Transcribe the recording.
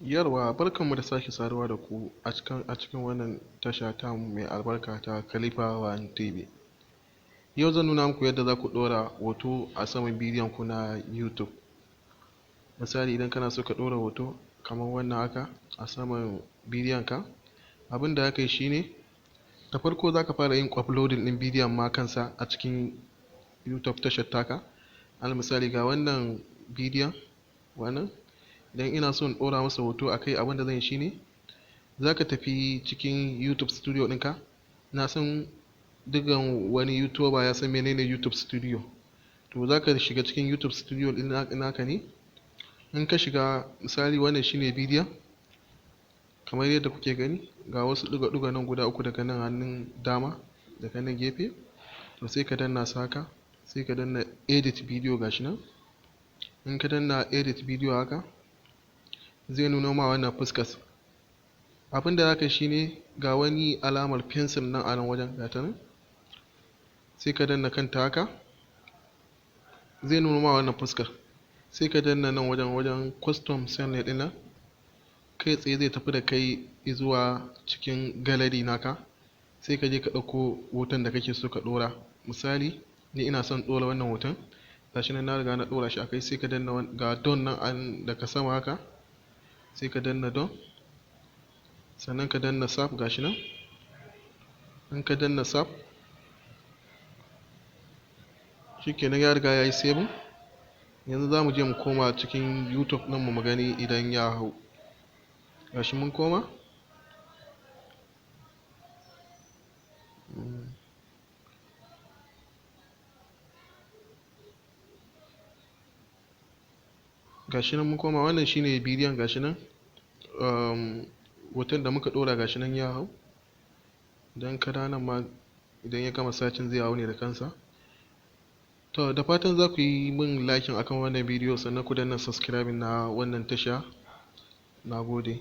Yauwa, barkanmu da sake saduwa da ku a cikin wannan tasha tamu mai albarka ta Khalifa One TV. Yau zan nuna muku yadda za ku ɗora hoto a saman bidiyon ku na YouTube. Misali, idan kana so ka ɗora hoto kamar wannan haka a saman bidiyon ka, abin da za ka yi shine, da farko za ka fara yin uploading ɗin bidiyon ma kansa a cikin YouTube tashar taka. Alal misali, ga wannan bidiyon, wannan idan ina so in ɗora masa hoto a kai, abin da zan yi shine za ka tafi cikin YouTube Studio ɗinka. Na san dukkan wani YouTuber ya san menene YouTube Studio. To, za ka shiga cikin YouTube Studio ɗin naka ne. In ka shiga, misali wannan shine bidiyon, kamar yadda kuke gani, ga wasu ɗigo-ɗigo nan guda uku daga nan hannun dama, daga nan gefe. To, sai ka danna su haka, sai ka danna edit video, gashi nan. In ka danna edit video haka, zai nuno ma wannan fuskar. Abin da za ka yi shine, ga wani alamar pencil nan a nan wajen, ga ta nan, sai ka danna kanta haka, zai nuno ma wannan fuskar. Sai ka danna nan wajen custom thumbnail ɗin nan, kai tsaye zai tafi da kai zuwa cikin gallery naka. Sai ka je ka ɗauko hoton da kake so ka ɗora. Misali, ni ina son ɗora wannan hoton, gashi nan na riga na ɗora shi a kai. Sai ka danna, ga done nan an daga sama haka, sai ka danna done, sannan ka danna save, gashi nan. In ka danna save, shikenan, ya riga ya yi saving. Yanzu za mu je mu koma cikin YouTube ɗin mu gani idan ya hau. Gashi mun koma. Gashi nan mun koma, wannan shine bidiyon, gashi nan, hoton da muka ɗora, gashi nan ya hau. Idan ka dawo nan ma, idan ya gama searching, zai hau ne da kansa. To, da fatan za ku yi min liking akan wannan bidiyo, sannan ku danna subscribing na wannan tasha. Na gode.